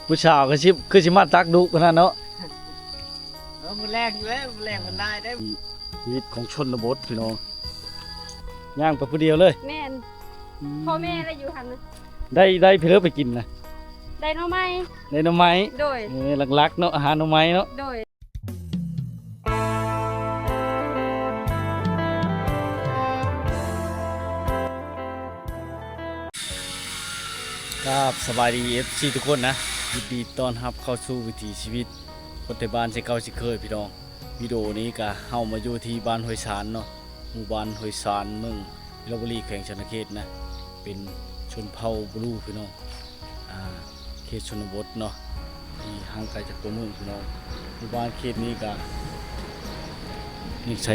ຜູ້ສາວກໍຊິ ຄືຊິມາຕັກດຸປານນັ້ນເນາະ. ເອີ ມື້ແລງຢູ່ເດ້ ມື້ແລງມັນຫຼາຍເດ້. ຊີວິດຂອງຊົນນະບົດພີ່ນ້ອງ ຍ່າງໄປຜູ້ດຽວເລີຍ. ແມ່ນ ອືມ ພໍ່ແມ່ລະຢູ່ຫັ້ນນະ. ໄດ້ ໄດ້ເພີ້ໄປກິນນະ? ໄດ້ໜໍ່ໄມ້ ໄດ້ໜໍ່ໄມ້. ໂດຍ ເອີ ຫຼັກໆເນາະ ຫາໜໍ່ໄມ້ເນາະ. ໂດຍ ກາບສະບາຍດີ ເອັຟຊີ ທຸກຄົນນະ ຍິນດີຕ້ອນຮັບເຂົ້າສູ່ວິຖີຊີວິດຄົນໄທບ້ານເຊັ່ນເກົ່າເຊັ່ນເຄີຍພີ່ນ້ອງ. ວິດີໂອນີ້ກະເຮົາມາຢູ່ທີ່ບ້ານຫ້ວຍຊານເນາະ ໝູ່ບ້ານຫ້ວຍຊານ ເມືອງວິລະບູລີ ແຂວງສະຫວັນນະເຂດນະ ເປັນຊົນເຜົ່າບລູພີ່ນ້ອງ. ອ່າ ເຂດຊົນນະບົດເນາະ ທີ່ຫ່າງໄກຈາກຕົວເມືອງພີ່ນ້ອງ. ຢູ່ບ້ານເຂດນີ້ກະຍັງໃຊ້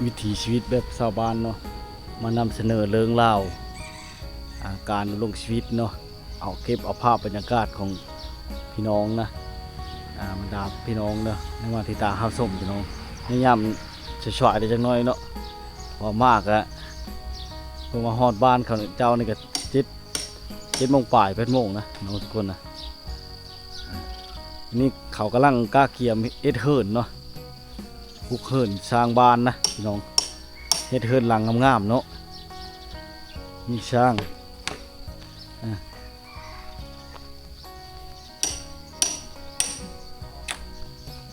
ວິຖີຊີວິດແບບຊາວບ້ານເນາະ ມານຳສະເໜີເລື່ອງລາວ ອ່າ ການດຳລົງຊີວິດເນາະ. ເອົາເກັບເອົາພາບບັນຍາກາດຂອງພີ່ນ້ອງນະ ອ່າ ບັນດາພີ່ນ້ອງເນາະ ໃນມາຕິດຕາມຮັບຊົມພີ່ນ້ອງ ໃນຍາມສາຍໆໄດ້ຈັກໜ້ອຍເນາະ. ເວົ້າມາກະ ເພິ່ນມາຮອດບ້ານເຂົາເຈົ້ານີ້ກະເຈັດ ເຈັດໂມງປາຍ ແປດໂມງນະພີ່ນ້ອງທຸກຄົນນະ. ອັນນີ້ເຂົາກຳລັງກະກຽມເຮັດເຮືອນເນາະ ປຸກເຮືອນສ້າງບ້ານນະພີ່ນ້ອງ. ເຮັດເຮືອນຫຼັງງາມໆເນາະ ມີສ້າງ ອ່າ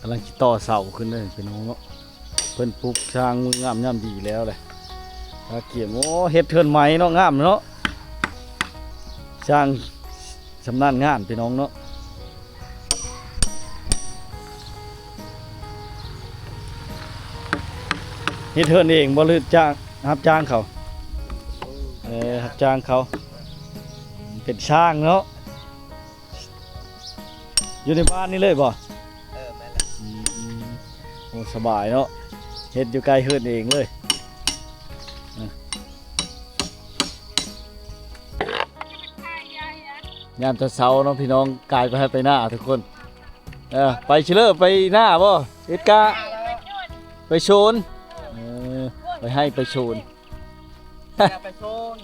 ກຳລັງຊິຕໍ່ເສົາຂຶ້ນເດີພີ່ນ້ອງເນາະ. ເພິ່ນປຸກສ້າງງາມຍາມດີແລ້ວແຫຼະ ກະກຽມ. ໂອ້ ເຮັດເຮືອນໃໝ່ເນາະ ງາມເນາະ ຊ່າງຊຳນານງານພີ່ນ້ອງເນາະ. ເຮັດເຮືອນເອງບໍ່ ຫຼືຈ້າງ ຮັບຈ້າງເຂົາ? ເອີ ຮັບຈ້າງເຂົາ ເປັນຊ່າງເນາະ. ຢູ່ໃນບ້ານນີ້ເລີຍບໍ່? ເອີ ແມ່ນແຫຼະ. ອືມ ໂອ້ ສະບາຍເນາະ ເຮັດຢູ່ໃກ້ເຮືອນເອງເລີຍ. ຍາມເຊົ້າໆເນາະພີ່ນ້ອງ ກາຍໄປໄຮ່ໄປນາທຸກຄົນ. ເອີ ໄປຊິເລີ ໄປນາບໍ່ ເຮັດກະ ໄປໂຊນ ເອີ ໄປໄຮ່ໄປໂຊນ ໄປໂຊນ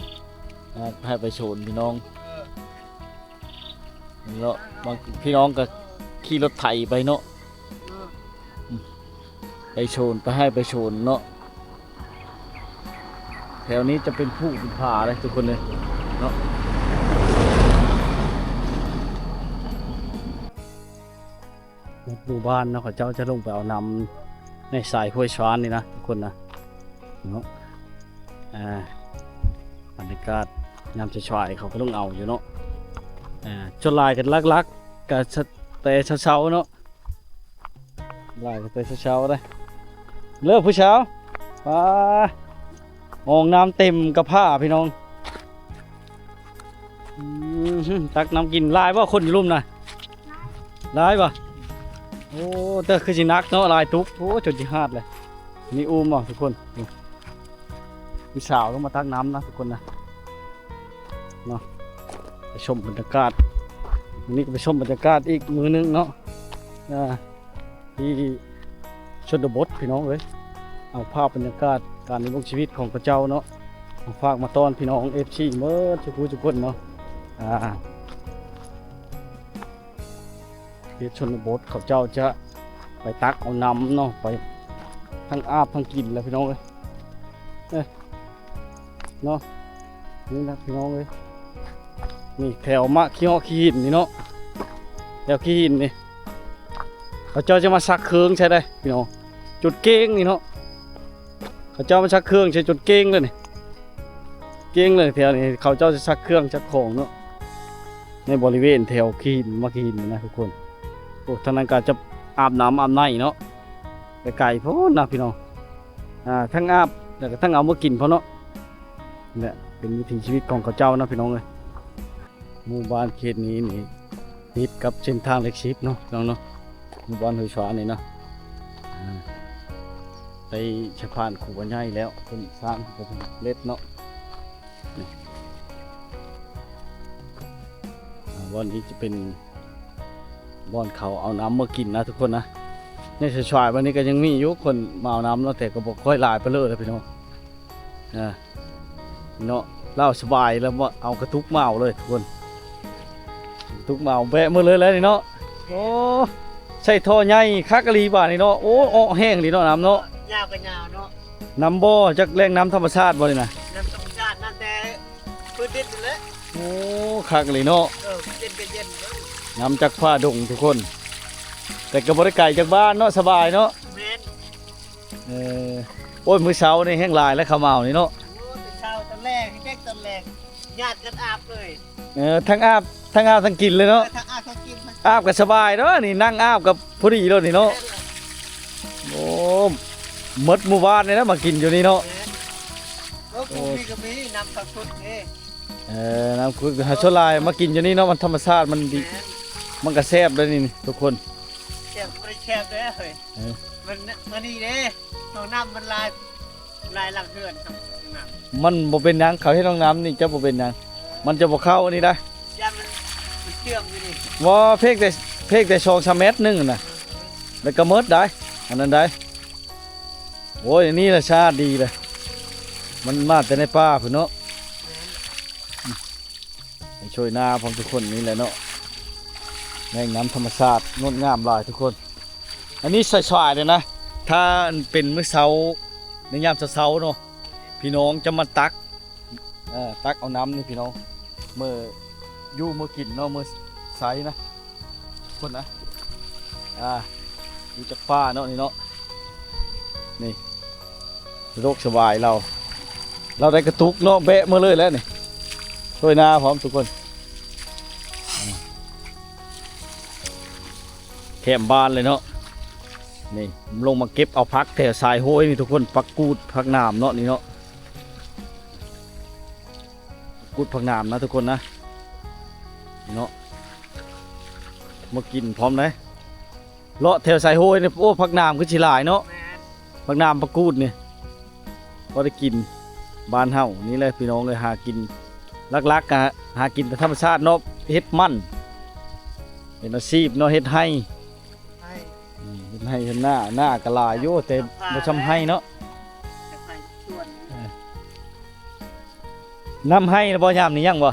ອ່າ ໄປໄຮ່ໄປໂຊນພີ່ນ້ອງ. ເອີ ເນາະ ບາງພີ່ນ້ອງກໍຂີ່ລົດໄຖໄປເນາະ ເອີ ໄປໂຊນ ໄປໄຮ່ໄປໂຊນເນາະ. ແຖວນີ້ຈະເປັນພູເປັນຜາເດ້ທຸກຄົນເອີຍເນາະ. ໝູ່ບ້ານເນາະ ເຂົາເຈົ້າຈະລົງໄປເອົານ້ຳໃນສາຍຫ້ວຍຊານນີ້ນະທຸກຄົນນະເນາະ. ອ່າ ບັນຍາກາດຍາມສາຍໆ ເຂົາກໍລົງເອົາຢູ່ເນາະ. ອ່າ ສ່ວນຫຼາຍກໍຫຼັກໆ ກໍແຕ່ເຊົ້າໆເນາະ ຫຼາຍກໍແຕ່ເຊົ້າໆເດ້. ເລີກຜູ້ສາວ ປາ ຫ້ອງນ້ຳເຕັມກະພ້າພີ່ນ້ອງ. ອືມ ຕັກນ້ຳກິນຫຼາຍບໍ່ ຄົນຢູ່ລຸ່ມນະ? ຫຼາຍບໍ່? ໂອ້ ແຕ່ຄືຊິໜັກເນາະ ຫຼາຍຕຸກ. ໂອ້ ຈົນຊິຫາດເລີຍ. ນີ້ອູ້ມບໍ່ທຸກຄົນ? ນີ້ ມີສາວລົງມາຕັກນ້ຳນະທຸກຄົນນະ ເນາະ. ໄປຊົມບັນຍາກາດ ມື້ນີ້ກໍໄປຊົມບັນຍາກາດອີກມື້ໜຶ່ງເນາະ ອ່າ ທີ່ຊົນນະບົດພີ່ນ້ອງເອີຍ. ເອົາພາບບັນຍາກາດການດຳລົງຊີວິດຂອງເຂົາເຈົ້າເນາະ ມາຝາກມາຕ້ອນພີ່ນ້ອງ ເອັຟຊີ ເໝິດທຸກຜູ້ທຸກຄົນເນາະ. ອ່າ ເຂດຊົນນະບົດເຂົາເຈົ້າຈະໄປຕັກເອົານ້ຳເນາະ ໄປທັງອາບທັງກິນແຫຼະພີ່ນ້ອງເອີຍ ເອີ ເນາະ. ນີ້ນະພີ່ນ້ອງເອີຍ ນີ້ແຖວມາຂີ້ເຫາະຂີ້ຫີນນີ້ເນາະ ແຖວຂີ້ຫີນນີ້ ເຂົາເຈົ້າຈະມາຊັກເຄື່ອງໃສ່ໄດ໋ພີ່ນ້ອງ. ຈົນເກ້ງນີ້ເນາະ ເຂົາເຈົ້າມາຊັກເຄື່ອງໃສ່ຈົນເກ້ງເລີຍນີ້ ເກ້ງເລີຍ. ແຖວນີ້ເຂົາເຈົ້າຈະຊັກເຄື່ອງຊັກຂອງເນາະ ໃນບໍລິເວນແຖວຂີ້ຫີນ ມາຂີ້ຫີນນີ້ນະທຸກຄົນ. ໂອ້ ທາງນັ້ນກໍຈະອາບນ້ຳອາບໃນເນາະ ໄກໆໂພດນະພີ່ນ້ອງ. ອ່າ ທັງອາບ ແລ້ວກໍທັງເອົາມາກິນພ້ອມເນາະ. ນີ້ແຫຼະເປັນວິຖີຊີວິດຂອງເຂົາເຈົ້ານະພີ່ນ້ອງເອີຍ. ໝູ່ບ້ານເຂດນີ້ນີ້ຕິດກັບເສັ້ນທາງເລກສິບເນາະ ພີ່ນ້ອງເນາະ. ໝູ່ບ້ານຫ້ວຍຊານນີ້ເນາະ ອ່າ ໄດ້ສະພານຂົວໃຫຍ່ແລ້ວ ເພິ່ນສ້າງເປັນເລັດເນາະ. ນີ້ ອ່າ ບ່ອນນີ້ຈະເປັນບ່ອນເຂົາເອົານ້ຳມາກິນນະທຸກຄົນນະ. ໃນສາຍໆ ວັນນີ້ກໍຍັງມີຢູ່ຄົນມາເອົານ້ຳເນາະ ແຕ່ກໍບໍ່ຄ່ອຍຫຼາຍປານໃດແລ້ວພີ່ນ້ອງ. ອ່າ ເນາະ ລາວສະບາຍແລ້ວ ເອົາກະຕຸກມາເອົາເລີຍທຸກຄົນ ກະຕຸກມາເອົາແບະໝົດເລີຍແຫຼະນີ້ເນາະ. ໂອ້ ໃສ່ທໍ່ໃຫຍ່ຄັກອີ່ຫຼີບາດນີ້ເນາະ. ໂອ້ ເອາະແຮງດີເນາະ ນ້ຳເນາະ ຍາວກໍຍາວເນາະ. ນ້ຳບໍ່ ຈາກແຫຼ່ງນ້ຳທຳມະຊາດບໍ່ນີ້ນະ? ນ້ຳທຳມະຊາດ ນ້ຳແຕ່ພື້ນດິນນີ້ແຫຼະ. ໂອ້ ຄັກອີ່ຫຼີເນາະ. ເອີ ເຢັນກໍເຢັນເນາະ ນ້ຳຈາກຜາດົງທຸກຄົນ ແຕ່ກໍບໍ່ໄດ້ໄກຈາກບ້ານເນາະ ສະບາຍເນາະ. ແມ່ນ. ເອີ ໂອ້ຍ ມື້ເຊົ້ານີ້ແຮງຫຼາຍແລ້ວ ເຂົ້າມາເອົານີ້ເນາະ. ໂອ້ຍ ແຕ່ເຊົ້າຕອນແລງ ແຈກຕອນແລງ ຍາດກັນອາບເລີຍ. ເອີ ທັງອາບ ທັງອາບທັງກິນເລີຍເນາະ. ເອີ ທັງອາບທັງກິນ ອາບກໍສະບາຍເນາະ ນີ້ນັ່ງອາບກໍພໍດີໂລດນີ້ເນາະ. ແມ່ນ. ໂອ້ ໝົດໝູ່ບ້ານນີ້ແຫຼະມາກິນຢູ່ນີ້ເນາະ. ແມ່ນ. ໂອ້ ປູກນີ້ກໍມີ ນ້ຳເຂົ້າຂຸດນີ້. ເອີ ນ້ຳຂຸດ ສ່ວນຫຼາຍມາກິນຢູ່ນີ້ເນາະ ມັນທຳມະຊາດ ມັນດີ. ແມ່ນ. ມັນກໍແຊບເດ້ນີ້ທຸກຄົນ. ແຊບ ບໍ່ໄດ້ແຊບເດ້ເຮີ້ຍ. ເອີ ມັນ ມັນນີ້ເດ້ ຫ້ອງນ້ຳມັນຫຼາຍ ຫຼາຍຫຼັງເຮືອນ ມັນບໍ່ເປັນຫຍັງ ເຂົາເຮັດຫ້ອງນ້ຳນີ້ຈະບໍ່ເປັນຫຍັງ ມັນຈະບໍ່ເຂົ້າອັນນີ້ໄດ໋. ຢ້ານມັນ ມັນເຊື່ອມຢູ່ນີ້. ບໍ່ ເພກແຕ່ ເພກແຕ່ສອງສາມແມັດໜຶ່ງນະ ແລ້ວກໍໝົດໄດ໋ ອັນນັ້ນໄດ໋. ໂອ້ຍ ອັນນີ້ລະສະອາດດີເລີຍ ມັນມາແຕ່ໃນປ່າພຸ້ນເນາະ. ແມ່ນ. ໃຫ້ຊ່ວຍນາພ້ອມທຸກຄົນນີ້ແຫຼະເນາະ ແຫຼ່ງນ້ຳທຳມະຊາດງົດງາມຫຼາຍທຸກຄົນ. ອັນນີ້ສາຍໆເລີຍນະ ຖ້າເປັນມື້ເຊົ້າ ໃນຍາມເຊົ້າໆເນາະ ພີ່ນ້ອງຈະມາຕັກ ເອີ ຕັກເອົານ້ຳນີ້ພີ່ນ້ອງ ເມື່ອຢູ່ເມື່ອກິນເນາະ ເມື່ອໃຊ້ນະ ຄົນນະ ອ່າ ຢູ່ຈາກປ່າເນາະ ນີ້ເນາະ ນີ້ ສະດວກສະບາຍລາວ ລາວໄດ້ກະຕຸກເນາະ ແບະມາເລີຍແຫຼະນີ້ ຊ່ວຍນາພ້ອມທຸກຄົນ ແຄມບ້ານເລີຍເນາະ. ນີ້ລົງມາເກັບເອົາຜັກແຖວຊາຍໂຫ້ຍນີ້ທຸກຄົນ ຜັກກູດ ຜັກໜາມເນາະ ນີ້ເນາະ. ກູດຜັກໜາມນະທຸກຄົນນະ ເນາະ ມາກິນພ້ອມເດ້. ເລາະແຖວຊາຍໂຫ້ຍນີ້ ໂອ້ ຜັກໜາມຄືຊິຫຼາຍເນາະ. ແມ່ນ. ຜັກໜາມ ຜັກກູດນີ້ ພໍໄດ້ກິນ ບ້ານເຮົານີ້ແຫຼະພີ່ນ້ອງເອີຍ. ຫາກິນ ຫຼັກໆກະຫາກິນຕາມທຳມະຊາດເນາະ ເຮັດໝັ່ນ ເປັນອາຊີບເນາະ ເຮັດໄຮ່ ເຮັດໄຮ່ເຮັດນາ ນາກໍຫຼາຍຢູ່ ແຕ່ບໍ່ຊ່ຳໄຮ່ເນາະ. ເຮັດໄຮ່ສວນ ເອີ ນ້ຳໄຮ່ນະບໍ່ ຍາມນີ້ຍັງບໍ່?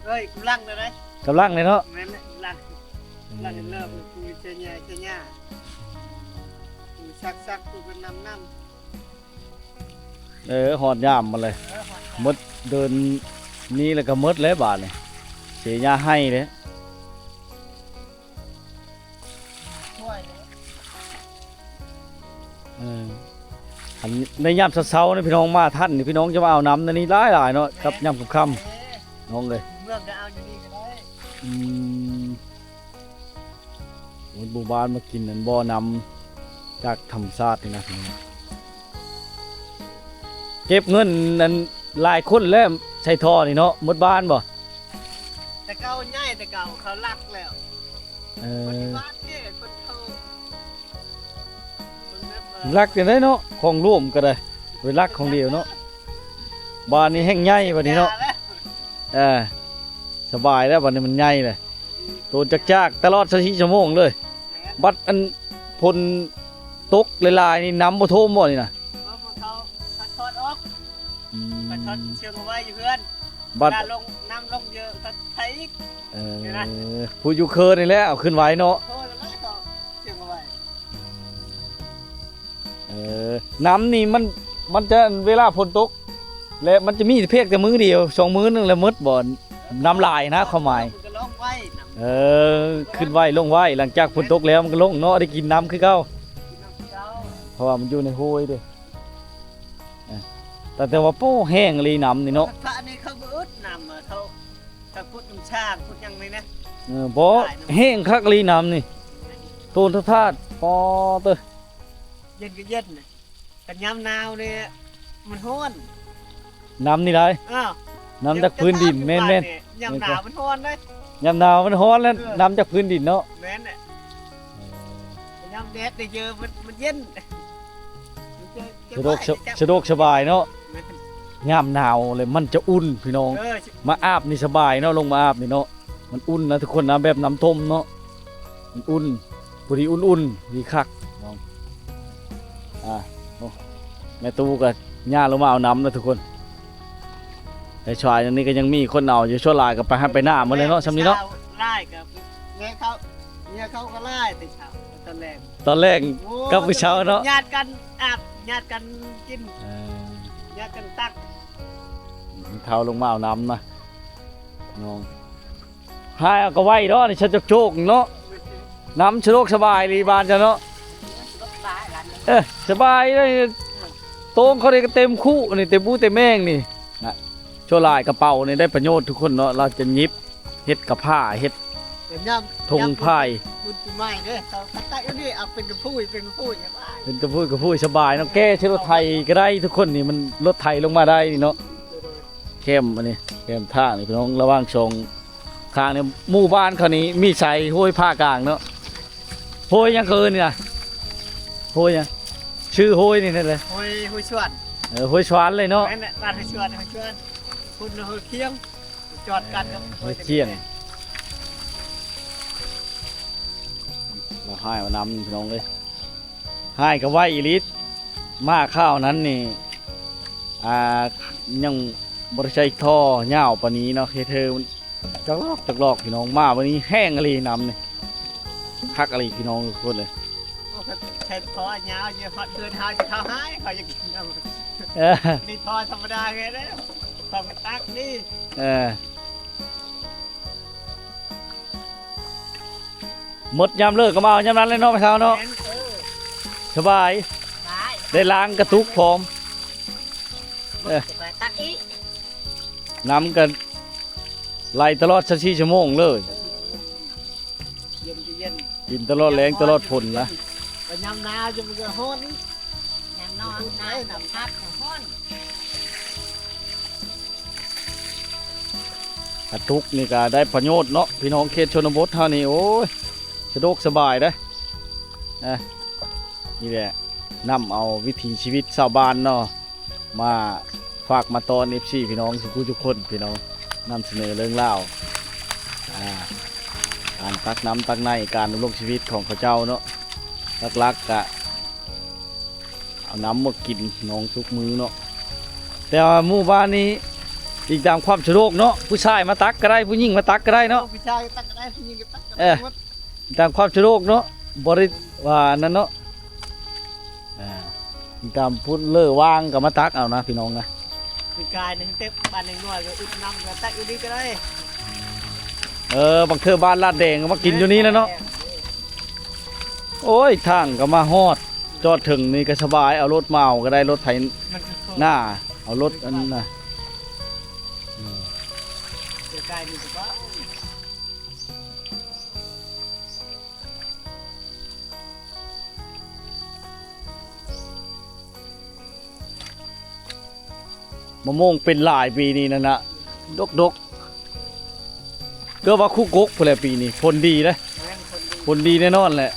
ເອີຍ ກຳລັງເລີຍ ກຳລັງເລີຍເນາະ. ແມ່ນແຫຼະ ກຳລັງ ອືມ ກຳລັງເລີ່ມປູກເສຍຫຍ້າ ເສຍຫຍ້າ ປູກສັກໆ ປູກເປັນນ້ຳໆ. ເອີ ຮອດຍາມມາເລີຍ ເອີ ຮອດຍາມ ໝົດເດືອນນີ້ແລ້ວກໍໝົດແລ້ວບາດນີ້ ເສຍຫຍ້າໄຮ່ເດ້. ເອີ ອັນໃນຍາມເຊົ້າໆນີ້ພີ່ນ້ອງມາທັນນີ້ ພີ່ນ້ອງຈະມາເອົານ້ຳໃນນີ້ຫຼາຍໆເນາະ ກັບຍາມຄ່ຳໆ ນ້ອງເອີຍ. ເມືອງກໍເອົາຢູ່ນີ້ກໍໄດ້ ອືມ ໂອ້ຍ ໝູ່ບ້ານມາກິນອັນບໍ່ນ້ຳຈາກທຳມະຊາດນີ້ນະ ພີ່ນ້ອງ. ເກັບເງິນອັນຫຼາຍຄົນແລ້ວໃສ່ທໍ່ນີ້ເນາະ ໝົດບ້ານບໍ່? ແຕ່ເກົ່າໃຫຍ່ ແຕ່ເກົ່າເຂົາລັກແລ້ວ. ເອີ ຄົນທີ່ບ້ານເດ້ ຄົນເຂົາ ລັກຈັ່ງໃດເນາະ ຂອງລວມກໍໄດ້ ໄປລັກຂອງດຽວເນາະ. ບ້ານນີ້ແຮ່ງໃຫຍ່ບັດນີ້ເນາະ. ເອີ ສະບາຍແລ້ວ ບັດນີ້ມັນໃຫຍ່ແລ້ວ ໂຕນຈາກໆຕະຫຼອດຊາວສີ່ຊົ່ວໂມງເລີຍ. ບັດອັນຝົນຕົກຫຼາຍໆນີ້ ນ້ຳບໍ່ຖ້ວມບໍ່ນີ້ນະ? ບໍ່ ບໍ່ເຂົ້າ ເຂົາຖອດອອກ. ອືມ ເຂົາຖອດເຊື່ອງເອົາໄວ້ຢູ່ເຮືອນ. ບັດ ເວລາລົງ ນ້ຳລົງເຍີະ ເຂົາໄຖອີກ. ເອີ ຜູ້ຢູ່ເຄີນີ້ແຫຼະ ເອົາຂຶ້ນໄວ້ເນາະ. ເຄີນັ້ນແຫຼະ ເຂົາເຊື່ອງເອົາໄວ້. ເອີ ນ້ຳນີ້ມັນ ມັນຈະ ເວລາຝົນຕົກ ແລະ ມັນຈະມີພຽງແຕ່ມື້ດຽວ ສອງມື້ໜຶ່ງ ແລ້ວໝົດບໍ່? ນ້ຳຫຼາຍນະ ຄວາມໝາຍ ມັນກໍລົງໄວ ນ້ຳ ເອີ ຂຶ້ນໄວລົງໄວ ຫຼັງຈາກຝົນຕົກແລ້ວມັນກໍລົງເນາະ ໄດ້ກິນນ້ຳຄືເກົ່າ ກິນນ້ຳຄືເກົ່າ ເພາະວ່າມັນຢູ່ໃນຫ້ວຍເດ້. ເອີ ແຕ່ ແຕ່ວ່າ ໂອ້ ແຫ້ງອີ່ຫຼີນ້ຳນີ້ເນາະ. ພະອັນນີ້ເຂົາບໍ່ອຶດນ້ຳ ເຂົາ ເຂົາຂຸດນ້ຳຊາ ຂຸດຫຍັງນີ້ນະ. ເອີ ບໍ່ ຫຼາຍນ້ຳ ແຫ້ງຄັກອີ່ຫຼີນ້ຳນີ້ ໂຕນທາດໆ ປໍເຕີ. ເຢັນກໍເຢັນນະ ຄັນຍາມໜາວນີ້ມັນຮ້ອນ. ນ້ຳນີ້ໄດ໋ ເອີ ນ້ຳຈາກພື້ນດິນ ແມ່ນໆ ຍາມໜາວມັນຮ້ອນເດ້. ຍາມໜາວມັນຮ້ອນແລ້ວ ເອີ ນ້ຳຈາກພື້ນດິນເນາະ. ແມ່ນແຫຼະ ຍາມແດດນີ້ເຢີ ມັນ ມັນເຢັນ ມັນຈະ ສະດວກ ສະ ສະດວກສະບາຍເນາະ. ແມ່ນ ຍາມໜາວແລ້ວມັນຈະອຸ່ນພີ່ນ້ອງ. ເອີ ມາອາບນີ້ສະບາຍເນາະ ລົງມາອາບນີ້ເນາະ ມັນອຸ່ນນະທຸກຄົນນະ ແບບນ້ຳຖ້ວມເນາະ ມັນອຸ່ນ ພໍດີອຸ່ນໆ ດີຄັກເນາະ. ອ່າ ໂອ້ ແມ່ຕູ້ກໍຍ່າງລົງມາເອົານຳນະທຸກຄົນ. ແຕ່ຊວາຍນີ້ກໍຍັງມີຄົນເອົາຢູ່ ສ່ວນຫຼາຍກໍໄປໃຫ້ໄປນາໝົດເລີຍເນາະ ຊ່ຳນີ້ເນາະ. ຫຼາຍກໍເມຍເຂົາ ເມຍເຂົາກໍຫຼາຍແຕ່ເຊົ້າ ຕອນແລງ ຕອນແລງ ໂອ້ ກັບມື້ເຊົ້າເນາະ ຍາດກັນອາບ ຍາດກັນກິນ ເອີ ຍາດກັນຕັກ. ເຖົ້າລົງມາເອົານຳນະນ້ອງ. ຫາຍເອົາກະໄວ້ເນາະ ນີ້ຊະໂຈກໆເນາະ ນຳສະດວກສະບາຍລີ້ບ້ານເຈົ້າເນາະ. ເອີ ສະບາຍເລີຍ ໂຕ່ງເຂົານີ້ກໍເຕັມຄຸນີ້ ເຕັມອູເຕັມແມງນີ້ນະ. ສ່ວນຫຼາຍກະເປົານີ້ໄດ້ປະໂຫຍດທຸກຄົນເນາະ ລາວຈະຫຍິບເຮັດກະພ້າ ເຮັດຖົງພາຍ ບຸນປີໃໝ່ເດ້ ເຂົາກໍຕັກຢູ່ນີ້ ເອົາເປັນກະພຸ້ຍ ເປັນກະພຸ້ຍສະບາຍ ເປັນກະພຸ້ຍ ກະພຸ້ຍສະບາຍເນາະ. ແກ່ໃສ່ລົດໄຖກໍໄດ້ທຸກຄົນ ນີ້ມັນລົດໄຖລົງມາໄດ້ນີ້ເນາະ. ແຄມອັນນີ້ ແຄມທາງນີ້ພີ່ນ້ອງ ລະຫວ່າງສອງຂ້າງນີ້ ໝູ່ບ້ານເຂົານີ້ມີໄຊຫ້ວຍຜາກາງເນາະ. ຫ້ວຍຫຍັງເຂົາເອີ້ນນີ້ນະ? ຫ້ວຍຫຍັງ? ຊື່ຫ້ວຍນີ້ນັ້ນແຫຼະ ຫ້ວຍ ຫ້ວຍສວນ. ເອີ ຫ້ວຍສວນເລີຍເນາະ ແມ່ນແຫຼະ ບ້ານຫ້ວຍສວນ ຫ້ວຍສວນ ພຸ້ນຫ້ວຍຄຽງ ຈອດກັນກັບ ເອີ ຫ້ວຍຄຽງ. ເອົາຫາຍເອົານຳພີ່ນ້ອງເອີຍ. ຫາຍກໍໄວອີ່ຫຼີ ມາຄາວນັ້ນນີ້ ອ່າ ຍັງບໍ່ໄດ້ໃຊ້ທໍ່ຍາວປານນີ້ເນາະ ເຮັດໃຫ້ມັນຈະລອກຈະລອກພີ່ນ້ອງ. ມາມື້ນີ້ແຮງອີ່ຫຼີ ນ້ຳນີ້ຄັກອີ່ຫຼີພີ່ນ້ອງທຸກຄົນເອີຍ. ໂອ້ ໃຊ້ທໍ່ຍາວຢູ່ຮອດເຮືອນເຮົາ ຊິເຂົ້າຫາຍ ເຂົາຢາກກິນນ້ຳ ເອີ ມີທໍ່ທຳມະດາແຄ່ນັ້ນ ຕ້ອງຕັກນີ້ ເອີ. ໝົດຍາມເລີກກໍມາເອົາຍາມນັ້ນແຫຼະເນາະ ແມ່ເຖົ້າເນາະ. ເອີ ສະບາຍ ສະບາຍ ໄດ້ລ້າງກະຕຸກພ້ອມ. ເອີ ຕັກອີກ ນ້ຳກໍໄຫຼຕະຫຼອດຊາວສີ່ຊົ່ວໂມງເລີຍ ເຢັນກໍເຢັນ ກິນຕະຫຼອດແລງຕະຫຼອດຝົນນະ. ຍາມໜາວມັນກໍຮ້ອນອີກ ຍາມໜາວໜາວກໍພັດກໍຮ້ອນ. ກະຕຸກນີ້ກໍໄດ້ປະໂຫຍດເນາະ ພີ່ນ້ອງເຂດຊົນນະບົດເຮົານີ້ ໂອ້ຍ ສະດວກສະບາຍເດ້. ອ່າ ນີ້ແຫຼະ ນຳເອົາວິຖີຊີວິດຊາວບ້ານເນາະ ມາຝາກມາຕ້ອນເອັຟຊີພີ່ນ້ອງທຸກຜູ້ທຸກຄົນ ພີ່ນ້ອງ ນຳສະເໜີເລື່ອງລາວ ອ່າ ການຕັກນ້ຳຕັກໃນ ການດຳລົງຊີວິດຂອງເຂົາເຈົ້າເນາະ. ຫຼັກໆກະ ເອົານ້ຳມາກິນນ້ອງທຸກມື້ເນາະ. ແຕ່ວ່າໝູ່ບ້ານນີ້ອີງຕາມຄວາມສະດວກເນາະ ຜູ້ຊາຍມາຕັກກໍໄດ້ ຜູ້ຍິງມາຕັກກໍໄດ້ເນາະ ຜູ້ຊາຍຕັກກໍໄດ້ ຜູ້ຍິງກໍຕັກກໍໄດ້ ເອີ ໝົດ ອີງຕາມຄວາມສະດວກເນາະ ບໍ່ໄດ້ວ່າອັນນັ້ນເນາະ. ອ່າ ອີງຕາມຜູ້ເລີວ່າງກໍມາຕັກເອົານະພີ່ນ້ອງນະ. ປີກາຍນີ້ເຕັບບ້ານນ້ອຍກໍອຸດນ້ຳກໍຕັກຢູ່ນີ້ກໍໄດ້. ເອີ ບາງເທື່ອບ້ານລາດແດງກໍມາກິນຢູ່ນີ້ແຫຼະເນາະ. ໂອ້ຍ ທາງກໍມາຮອດ ຈອດເຖິງນີ້ກໍສະບາຍ ເອົາລົດມາເອົາກໍໄດ້ ລົດໄຖນາ ເອົາລົດອັນນັ້ນນະ. ອືມ ໃກ້ໆນີ້ກໍ ມະມ່ວງເປັນຫຼາຍປີນີ້ນັ້ນນະ ດົກໆ ເກືອບວ່າຄຸກົກພຸ້ນແຫຼະປີນີ້ ຝົນດີເດ້ ແມ່ນ ຝົນດີ ຝົນດີແນ່ນອນແຫຼະ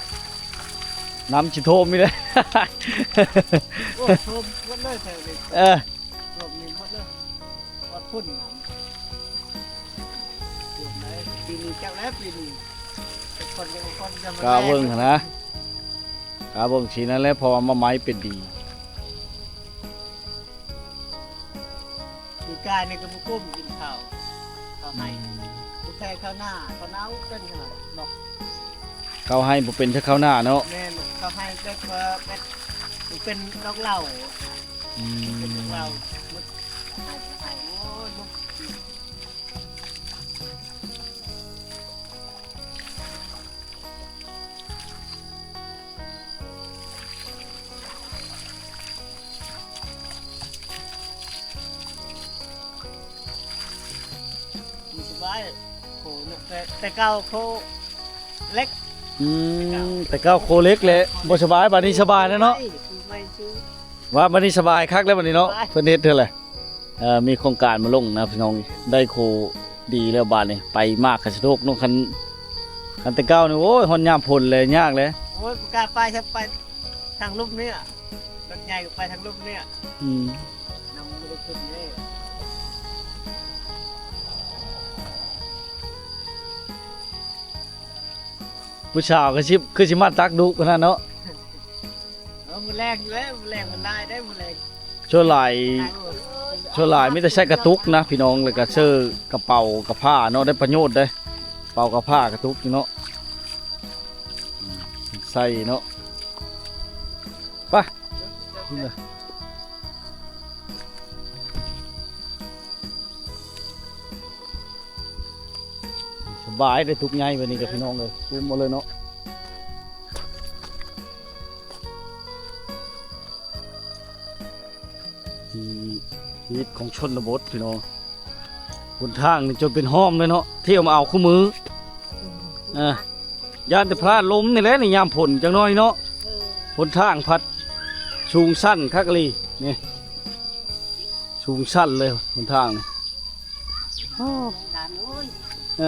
ນ້ຳຊິຖ້ວມນີ້ແຫຼະ. ໂອ້ ຖ້ວມໝົດເລີຍແຖວນີ້ ເອີ ຖ້ວມນີ້ໝົດເລີຍ ຮອດພຸ້ນນ້ຳ ຖ້ວມໄດ້ ປີນີ້ຈັກແລ້ວ ປີນີ້ ແຕ່ກ່ອນຍັງ ກ່ອນຍັງ ກະເບິ່ງຫັ້ນນະ ກະເບິ່ງຊີ້ນັ້ນແຫຼະ ເພາະວ່າໝາກໄມ້ເປັນດີ. ປີກາຍນີ້ກໍບໍ່ກຸ້ມກິນເຂົ້າ ເຂົ້າໄຮ່ ອືມ ບໍ່ແທ້ເຂົ້ານາ ເຂົ້ານາເປັນຂະໜາດດອກ ເຂົ້າໄຮ່ບໍ່ເປັນແຕ່ເຂົ້ານາເນາະ. ແມ່ນ ເຂົ້າໄຮ່ແບບວ່າແບບເປັນດອກເຫຼົ້າ ອືມ ເປັນດອກເຫຼົ້າ ໝົດໄຮ່ ໄຮ່ ໂອ້ຍ ສະບາຍ ໂຄເນາະ ແຕ່ ແຕ່ເກົ່າໂຄເຫຼັກ ອືມ ແຕ່ເກົ່າໂຄເຫຼັກແຫຼະ ບໍ່ສະບາຍ ບາດນີ້ສະບາຍແລ້ວເນາະ ໃໝ່ ໃໝ່ຊື່ ວ່າບາດນີ້ສະບາຍຄັກແລ້ວ ບາດນີ້ເນາະ ສະບາຍ ເພິ່ນເຮັດເທື່ອແຫຼະ. ເອີ ມີໂຄງການມາລົງນະພີ່ນ້ອງ ໄດ້ໂຄດີແລ້ວບາດນີ້ ໄປມາກະສະດວກເນາະ ຄັນ ຄັນແຕ່ເກົ່ານີ້ ໂອ້ຍ ຮອດຍາມຝົນແລ້ວຍາກແລ້ວ ໂອ້ຍ ບໍ່ກ້າໄປ ຖ້າໄປທາງລຸ່ມນີ້ ລົດໃຫຍ່ກໍໄປທາງລຸ່ມນີ້ ອືມ ນຳບໍ່ໄດ້ຂຶ້ນເດ້ ຜູ້ສາວກໍຊິ ຄືຊິມາຕັກດຸຂະໜາດເນາະ. ເອີ ມື້ແລງແຫຼະ ມື້ແລງມັນຫຼາຍເດ້ ມື້ແລງ ສ່ວນຫຼາຍ ສ່ວນຫຼາຍມີແຕ່ໃຊ້ກະຕຸກນະພີ່ນ້ອງ ແລ້ວກໍເສີກະເປົາກະພ້າເນາະ ໄດ້ປະໂຫຍດເດ້ ເປົາກະພ້າກະຕຸກນີ້ເນາະ ໃສ່ເນາະ ໄປ ສະບາຍເດ້ ຕຸກໃຫຍ່ແບບນີ້ກໍພີ່ນ້ອງເອີຍ ຕຸ້ມເອົາເລີຍເນາະ. ທີ່ຊີວິດຂອງຊົນນະບົດພີ່ນ້ອງ ຫົນທາງນີ້ຈົນເປັນຮ່ອມເລີຍເນາະ ທ່ຽວມາເອົາຄູ່ມື້ ເອີ ຢ້ານແຕ່ພາດລົ້ມນີ້ແຫຼະ ໃນຍາມຝົນຈັກໜ້ອຍເນາະ ເອີ ຫົນທາງພັດສູງຊັນຄັກອີ່ຫຼີ ນີ້ ສູງຊັນເລີຍຫົນທາງນີ້ ໂອ້ ຫຼານເອີຍ ເອີ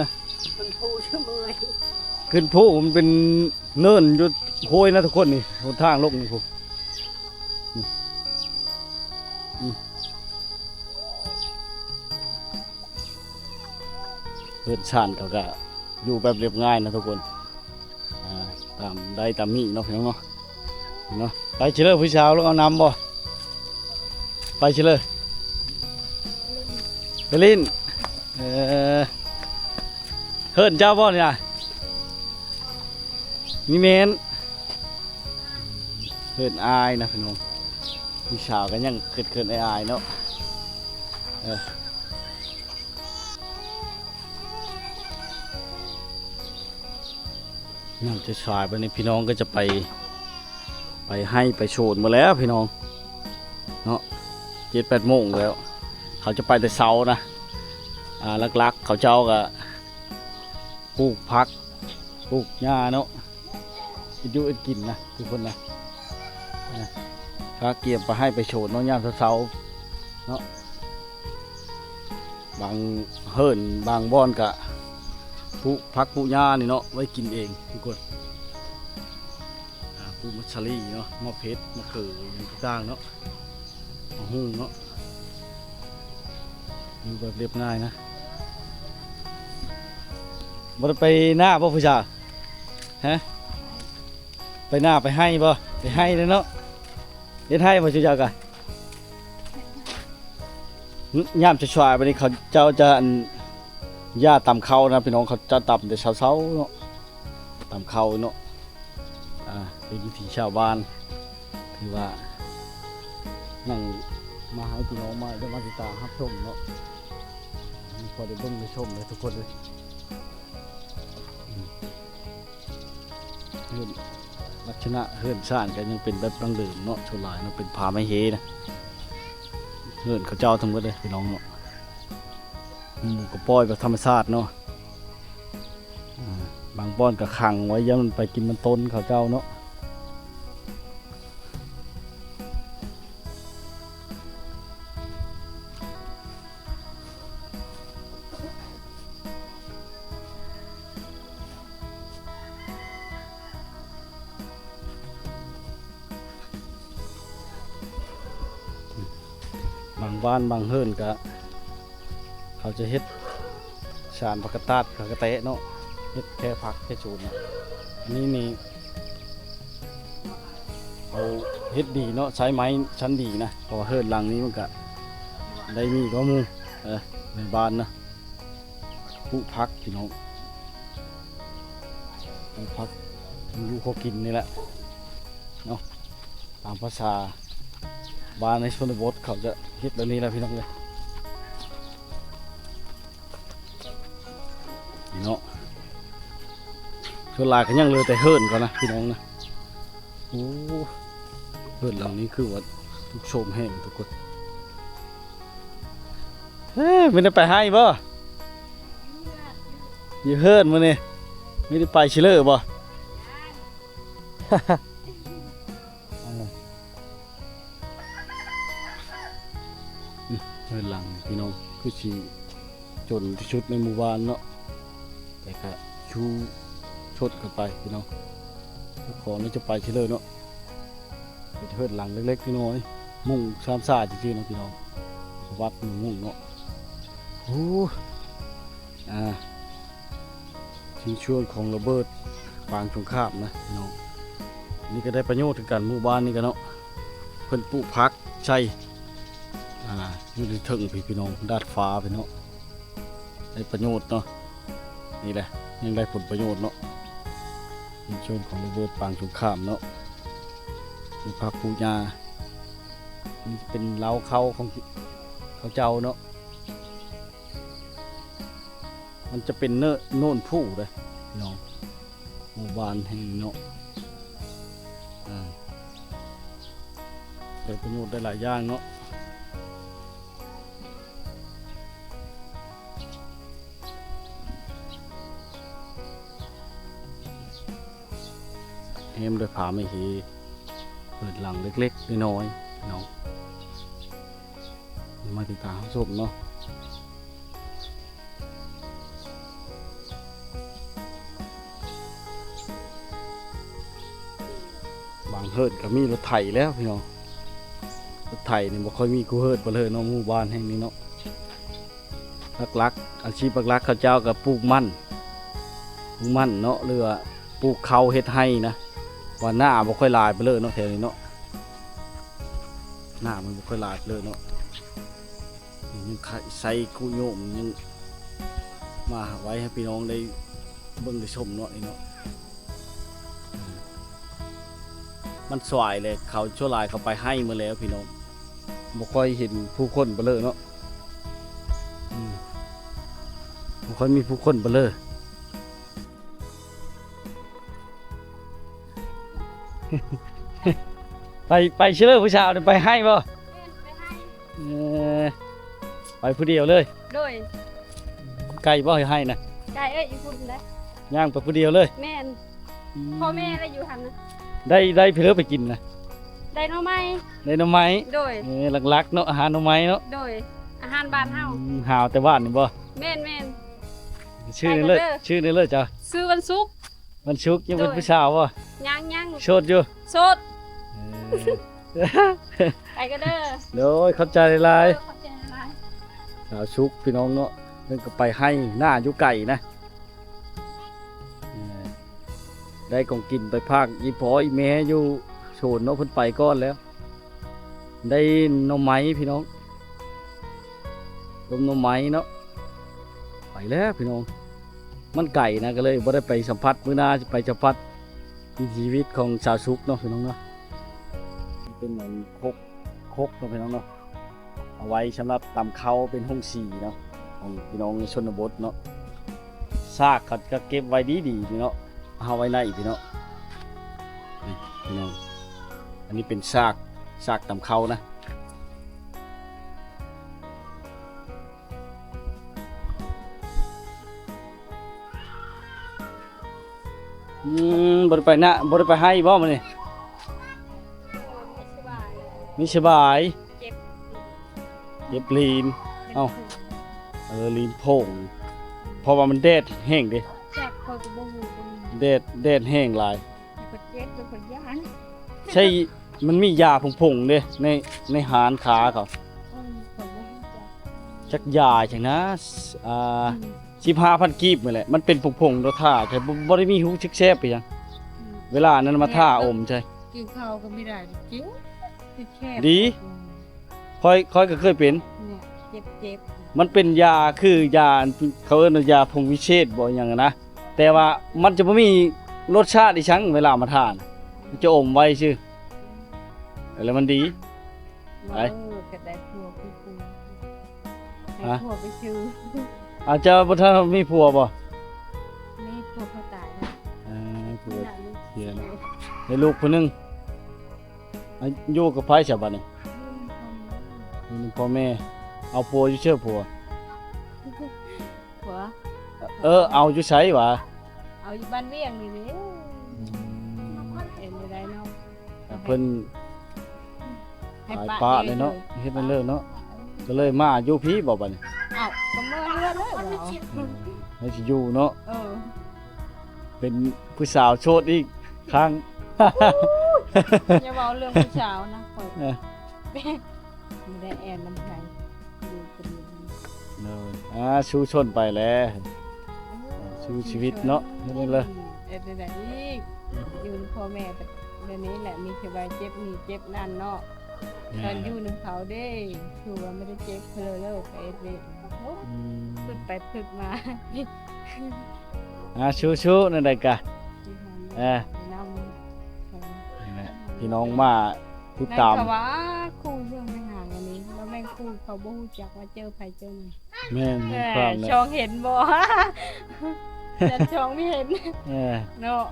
ຂຶ້ນພູຊື່ເມື່ອຍ ຂຶ້ນພູມັນເປັນເນີນຢູ່ໂຄຍນະທຸກຄົນ ນີ້ຫົນທາງລົງນີ້ພຸ້ນ ນີ້ ອືມ ເຮືອນຊານເຂົາກະຢູ່ແບບລຽບງ່າຍນະທຸກຄົນ ອ່າ ຕາມໄດ້ຕາມມີເນາະ ພີ່ນ້ອງເນາະ ເນາະ ໄປຊິເລີ ຜູ້ສາວລາວເອົານຳບໍ່? ໄປຊິເລີ ໄປຫຼິ້ນ ເອີ ເຮືອນເຈົ້າບໍ່ນີ້ນະ? ນີ້ແມ່ນເຮືອນອ້າຍນະພີ່ນ້ອງ ຜູ້ສາວກໍຍັງເຂີນໆ ອາຍໆ ເນາະ ເອີ. ຍາມສາຍໆ ບັດນີ້ພີ່ນ້ອງກໍຈະໄປ ໄປໄຮ່ໄປສວນໝົດແລ້ວພີ່ນ້ອງເນາະ ເຈັດແປດໂມງແລ້ວ ເຂົາຈະໄປແຕ່ເຊົ້ານະ ອ່າ ຫຼັກໆ ເຂົາເຈົ້າກໍປູກຜັກ ປູກຫຍ້າເນາະ ເຮັດຢູ່ເຮັດກິນນະທຸກຄົນນະ ອ່າ ກະກຽມໄປໄຮ່ໄປສວນເນາະ ຍາມເຊົ້າໆ ເນາະ. ບາງເຮືອນບາງບ່ອນກະປູກຜັກປູກຫຍ້ານີ້ເນາະ ໄວ້ກິນເອງທຸກຄົນ ອ່າ ປູກໝາກສາລີເນາະ ໝາກເຜັດ ໝາກເຂີ ຫຍັງຕ່າງໆ ເນາະ ໝາກຫຸ່ງເນາະ ຢູ່ແບບລຽບງ່າຍນະ ບໍ່ໄດ້ໄປນາບໍ່ຜູ້ສາວ? ຮະ ໄປນາໄປໄຮ່ບໍ່? ໄປໄຮ່ເດ້ເນາະ ເຮັດໄຮ່ບໍ່ ຊຸເຈົ້າກະ? ຍາມສາຍໆ ບັດນີ້ເຂົາເຈົ້າຈະ ອັນ ຢ່າຕຳເຂົ້ານະພີ່ນ້ອງ ເຂົາເຈົ້າຕຳແຕ່ເຊົ້າໆ ເນາະ ຕຳເຂົ້າເນາະ ອ່າ ເປັນວິຖີຊາວບ້ານ ຖືວ່າ ຍັງມາໃຫ້ພີ່ນ້ອງມາໄດ້ມາຕິດຕາມຮັບຊົມເນາະ ພໍໄດ້ເບິ່ງໄດ້ຊົມເລີຍທຸກຄົນເລີຍ ອືມ. ເຮືອນ ລັກສະນະເຮືອນຊານກໍຍັງເປັນແບບດັ້ງເດີມເນາະ ສ່ວນຫຼາຍເນາະ ເປັນຜ້າໄມ້ເຮນະ ເຮືອນເຂົາເຈົ້າທັງໝົດເລີຍພີ່ນ້ອງເນາະ ໝູກໍປ່ອຍແບບທຳມະຊາດເນາະ ອ່າ ບາງບ່ອນກໍຂັງໄວ້ ຢ້ານມັນໄປກິນມັນຕົ້ນເຂົາເຈົ້າເນາະ. ບາງບ້ານບາງເຮືອນກະ ເຂົາຈະເຮັດສານຜັກກະຕາດ ຜັກກະແຕະເນາະ ເຮັດແຄ່ຜັກແຄ່ສວນ ອັນນີ້ນີ້ ເຂົາເຮັດດີເນາະ ໃຊ້ໄມ້ຊັ້ນດີນະ ເພາະວ່າເຮືອນຫຼັງນີ້ມັນກະໄດ້ມີກວ່າໝູ່ ເອີ ໃນບ້ານນະ ປູກຜັກພີ່ນ້ອງ ປູກຜັກ ຢູ່ພໍກິນນີ້ແຫຼະເນາະ ຕາມພາສາບ້ານໃນຊົນນະບົດເຂົາຈະເຮັດແບບນີ້ແຫຼະພີ່ນ້ອງເອີຍ. ນີ້ເນາະ ສ່ວນຫຼາຍກໍຍັງເຫຼືອແຕ່ເຮືອນເຂົານະພີ່ນ້ອງນະ ໂອ້ ເຮືອນຫຼັງນີ້ຄືວ່າທຸກໂຊມແຮງທຸກຄົນ ເອີ ມື້ນີ້ໄປໄຮ່ບໍ່? ຢູ່ເຮືອນມື້ນີ້ ມີໄດ້ໄປຊິເລີບໍ່? ອືມ ເຮືອນຫຼັງນີ້ພີ່ນ້ອງ ຄືຊິຈົນທີ່ສຸດໃນໝູ່ບ້ານເນາະ ແຕ່ກະຊູຊົນກັນໄປພີ່ນ້ອງ ເຈົ້າຂອງນີ້ຈະໄປຊິເລີເນາະ ເປັນເຮືອນຫຼັງເລັກໆນ້ອຍໆ ມຸງຊາມຊາຊື່ໆເນາະພີ່ນ້ອງ ວັດມຸງເນາະ ໂອ້ ອ່າ ຊິ້ນສ່ວນຂອງລະເບີດປາງສົງຄາມນະພີ່ນ້ອງ ນີ້ກໍໄດ້ປະໂຫຍດຄືກັນ ໝູ່ບ້ານນີ້ກໍເນາະ ເພິ່ນປູກຜັກໃສ່ ອ່າ ຢູ່ໃນເທິງພີ້ພີ່ນ້ອງ ດາດຟ້າພີ້ເນາະ ໄດ້ປະໂຫຍດເນາະ ນີ້ແຫຼະ ຍັງໄດ້ຜົນປະໂຫຍດເນາະ ໃນຊ່ວງຂອງລະເບີດປາງສົງຄາມເນາະ ມີພາກປູ່ຍ່າ ນີ້ເປັນເລົ້າເຂົ້າຂອງເຂົາເຈົ້າເນາະ ມັນຈະເປັນເນີ ໂນນພູເດ້ພີ່ນ້ອງ ໝູ່ບ້ານແຫ່ງນີ້ເນາະ ອ່າ ໃຊ້ປະໂຫຍດໄດ້ຫຼາຍຢ່າງເນາະ ແອ້ມດ້ວຍຜ້າໄມ້ເຮ ເຮືອນຫຼັງເລັກໆນ້ອຍໆເນາະ ມາຕິດຕາມຮັບຊົມເນາະ ບາງເຮືອນກໍມີລົດໄຖແລ້ວພີ່ນ້ອງ ລົດໄຖນີ້ບໍ່ຄ່ອຍມີຄູ່ເຮີດປານເລີຍເນາະ ໝູ່ບ້ານແຫ່ງນີ້ເນາະ. ຫຼັກໆ ອາຊີບຫຼັກໆ ເຂົາເຈົ້າກໍປູກມັນ ປູກມັນເນາະ ຫຼືວ່າປູກເຂົ້າເຮັດໄຮ່ນະ ວ່າໜ້າບໍ່ຄ່ອຍຫຼາຍປານເລີຍເນາະ ແຖວນີ້ເນາະ ໜ້າມັນບໍ່ຄ່ອຍຫຼາຍປານເລີຍເນາະ ຍັງໃສ່ກຸໂຍມ ຍັງມາໄວ້ໃຫ້ພີ່ນ້ອງໄດ້ເບິ່ງໄດ້ຊົມເນາະ ນີ້ເນາະ. ມັນສວາຍແຫຼະ ເຂົາສ່ວນຫຼາຍເຂົາໄປໄຮ່ໝົດແລ້ວພີ່ນ້ອງ ບໍ່ຄ່ອຍເຫັນຜູ້ຄົນປານເລີເນາະ ອືມ ບໍ່ຄ່ອຍມີຜູ້ຄົນປານເລີ ໄປ ໄປຊິເລີ ຜູ້ສາວນີ້ໄປໄຮ່ບໍ່? ແມ່ນ ໄປໄຮ່ ເອີ ໄປຜູ້ດຽວເລີຍ? ໂດຍ ໄກບໍ່ໄຮ່ນະ? ໄກເອີຍ ຢູ່ພຸ້ນເດ້ ຍ່າງໄປຜູ້ດຽວເລີຍ? ແມ່ນ ອືມ ພໍ່ແມ່ລະຢູ່ຫັ້ນນະ ໄດ້ ໄດ້ເພີ້ໄປກິນນະ? ໄດ້ໜໍ່ໄມ້ ໄດ້ໜໍ່ໄມ້ ໂດຍ ເອີ ຫຼັກໆເນາະ ອາຫານໜໍ່ໄມ້ເນາະ ໂດຍ ອາຫານບ້ານເຮົາ ອືມ ຫາເອົາແຕ່ບ້ານນີ້ບໍ່? ແມ່ນໆ ຊື່ນີ້ເລີຍ ຊື່ນີ້ເລີຍເຈົ້າ ຊື່ວັນສຸກ ວັນສຸກ ຍັງເປັນຜູ້ສາວບໍ່? ຍັງໆ ໂສດຢູ່ ໂສດ ເອີ ໄປກັນເດີ ໂດຍ ຂອບໃຈຫຼາຍໆ ເອີ ຂອບໃຈຫຼາຍໆ ສາວສຸກພີ່ນ້ອງເນາະ ເພິ່ນກໍໄປໄຮ່ນາຢູ່ໄກນະ ເອີ ໄດ້ຂອງກິນໄປຝາກອີ່ພໍ່ອີ່ແມ່ຢູ່ໂສນເນາະ ເພິ່ນໄປກ່ອນແລ້ວ ໄດ້ໜໍ່ໄມ້ພີ່ນ້ອງ ຕົ້ມໜໍ່ໄມ້ເນາະ ໄປແລ້ວພີ່ນ້ອງ ມັນໄກນະ ກໍເລີຍບໍ່ໄດ້ໄປສຳຜັດ ມື້ໜ້າຊິໄປສຳຜັດວິຖີຊີວິດຂອງສາວສຸກເນາະ ພີ່ນ້ອງເນາະ ເປັນອັນຄົກ ຄົກເນາະ ພີ່ນ້ອງເນາະ ເອົາໄວ້ສຳລັບຕຳເຂົ້າ ເປັນໂຮງສີເນາະ ຂອງພີ່ນ້ອງໃນຊົນນະບົດເນາະ ຊາກເຂົາກໍເກັບໄວ້ດີໆ ເນາະ ເອົາໄວ້ໃນພີ່ນ້ອງ ນີ້ພີ່ນ້ອງ ອັນນີ້ເປັນຊາກ ຊາກຕຳເຂົ້ານະ ອືມ ບໍ່ໄດ້ໄປນະ ບໍ່ໄດ້ໄປໄຮ່ບໍ່ມື້ນີ້? ມີສະບາຍ ມີສະບາຍ ເຈັບ ເຈັບລີນ ເອົ້າ ເອີ ລີນໂພງ ເພາະວ່າມັນແດດແຮງເດ້ ຈັກ ຂ້ອຍກໍບໍ່ຮູ້ ແດດ ແດດແຮງຫຼາຍ ຂ້ອຍເຈັບ ຂ້ອຍຢ້ານ ໃຊ່ ມັນມີຢາຜົງໆເດ້ ໃນ ໃນຮ້ານຄ້າເຂົາ ອືມ ຂ້ອຍບໍ່ຮູ້ຈັກ ຈັກຢາຫຍັງນະ ອ່າ ອືມ ສິບຫ້າພັນກີບນີ້ແຫຼະ ມັນເປັນຜົງໆໂດດ ຖ້າ ແຕ່ບໍ່ ບໍ່ໄດ້ມີຮູ້ສຶກແຊບອີ່ຫຍັງ ອືມ ເວລານັ້ນມາ ແມ່ນ ຖ້າອົມໃສ່ ກິນເຂົ້າກໍບໍ່ໄດ້ ເຈັບ ເຈັບແຄບ ດີ ອືມ ຂ້ອຍ ຂ້ອຍກໍເຄີຍເປັນ ເຈັບໆ ມັນເປັນຢາ ຄືຢາ ເຂົາເອີ້ນວ່າຢາຜົງວິເສດບໍ່ ອີ່ຫຍັງຫັ້ນນະ ແຕ່ວ່າມັນຈະບໍ່ມີລົດຊາດອີ່ຫຍັງ ເວລາມາຖ້ານະ ມັນຈະອົມໄວ້ຊື່ ແລ້ວມັນດີ ໄປ ເອີ ກໍໄດ້ຜົວຄືກູ ໃຫ້ ຮະ? ຜົວໄປຊື່ ອາ ເຈົ້າບໍ່ທັນມີຜົວບໍ່? ມີຜົວເຂົາຕາຍແລ້ວ ເອີ ຜົວເສຍແລ້ວ ໄດ້ລູກຜູ້ໜຶ່ງ ອາ ຢູ່ກັບໃຜຊະບັດນີ້? ຢູ່ນຳພໍ່ແມ່ ຢູ່ນຳພໍ່ແມ່ ເອົາຜົວຢູ່ໃສຜົວ? ຜົວ ເອີ ເອົາຢູ່ໃສຫວາ? ເອົາຢູ່ບ້ານວຽງນີ້ເດ້ ອືມ ເຮັດແນວໃດເນາະ ເພິ່ນ ໃຫ້ ຕາຍປະເລີຍເນາະ ເຮັດແນວເລີຍເນາະ ກໍເລີຍມາຢູ່ພີ້ບໍ່ບັດນີ້? ເອົ້າ ກໍເມືອເຮືອນເລີຍ ອືມ ໃຫ້ຊິຢູ່ເນາະ ເອີ ເປັນຜູ້ສາວໂສດອີກຄັ້ງ ຢ່າເວົ້າເລື່ອງຜູ້ສາວນະ ເອີ ບໍ່ໄດ້ແອນນຳໃຜ ຢູ່ຄົນດຽວ ໂດຍ ອ່າ ສູ້ຊົນໄປແຫຼະ ເອີ ສູ້ຊີວິດເນາະ ສູ້ຊົນ ເຮັດແນວໃດອີກ ຢູ່ນຳພໍ່ແມ່ແບບນີ້ແຫຼະ ມີແຕ່ວ່າເຈັບນີ້ເຈັບນັ້ນເນາະ ຕອນຢູ່ນຳເຂົາເດ້ ຄືວ່າບໍ່ໄດ້ເຈັບເລີຍ ໄປເຮັດວຽກ ໂອ້ ອືມ ຄິດໄປຄິດມາ ອ່າ ສູ້ໆ ແນວໃດກະ ເອີ ນຳ ນີ້ແຫຼະ ພີ່ນ້ອງມາຕິດຕາມ ແມ່ນເຂົາວ່າ ຄູ່ເລື່ອງໄປຫາອັນນີ້ ບໍ່ແມ່ນຄູ່ ເຂົາບໍ່ຮູ້ຈັກວ່າເຈີໃຜເຈີມັນ ແມ່ນ ເອີ ແມ່ນຄວາມແຫຼະ ຊ່ອງເຫັນບໍ່ ຈັດຊ່ອງບໍ່ເຫັນ ເອີ ເນາະ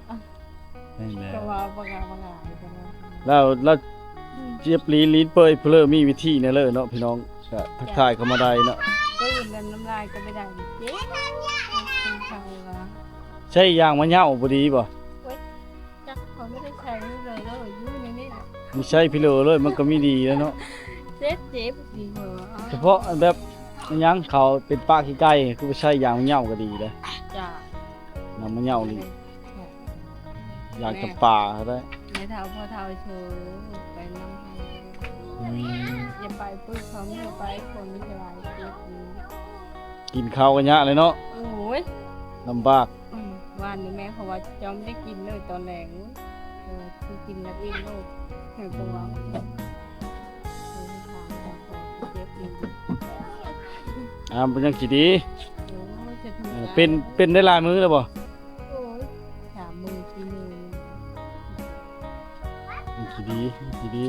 ແມ່ນແຫຼະ ກໍວ່າບໍ່ກ້າ ບໍ່ກ້າ ແລ້ວ ແລ້ວ ອືມ ເຈັບລີ້ນ ລີ້ນເປີຍເພີ້ ມີວິທີແນວເລີເນາະ ພີ່ນ້ອງ ກະທັກທາຍເຂົ້າມາໄດ້ເນາະ ຕື່ມແລ້ວນ້ຳລາຍກໍບໍ່ໄດ້ເຈັບ ເຂົາວ່າ ໃຊ້ຢາງມະເຍົາບໍ່ດີບໍ່? ໂອ້ຍ ຈັກ ເຂົາບໍ່ໄດ້ໃຊ້ເລີຍເດີ ຢູ່ໃນນີ້ແຫຼະ ມີໃຊ້ພີໂລເລີຍ ມັນກໍມີດີແລ້ວເນາະ ເຈັບ ເຈັບດີກວ່າ ສະເພາະແບບ ອີຫຍັງ ເຂົາເປັນປາກຂີ້ໄກ່ ຄືບໍ່ໃຊ້ຢາງມະເຍົາກໍດີເດ້ ຈ້າ ຢາງມະເຍົານີ້ ຢາງຈຳປາກໍໄດ້ ແມ່ເຖົ້າພໍ່ເຖົ້າໂຊໄປນຳ ອືມ ຢ່າໄປປຶກເຂົາ ມີໄປຄົນມີຫຼາຍຕິດຢູ່ ກິນເຂົ້າກໍຍາກເລີຍເນາະ ໂອ້ຍ ລຳບາກ ອືມ ວານນີ້ແມ່ເຂົາວ່າເຈົ້າບໍ່ໄດ້ກິນເລີຍຕອນແລງ ເອີ ຄືກິນແລ້ວອີກໂລດ ເຂົາກໍວ່າ ອືມ ເອີ ຖາມເຂົາກໍເຈັບຢູ່ ອ່າ ມັນຍັງຊິດີ ໂອ້ຍ ເຈັບ ເອີ ເປັນ ເປັນໄດ້ຫຼາຍມື້ແລ້ວບໍ່? ໂອ້ຍ ສາມມື້ສີ່ມື້ ມັນຊິດີ ມັນຊິດີ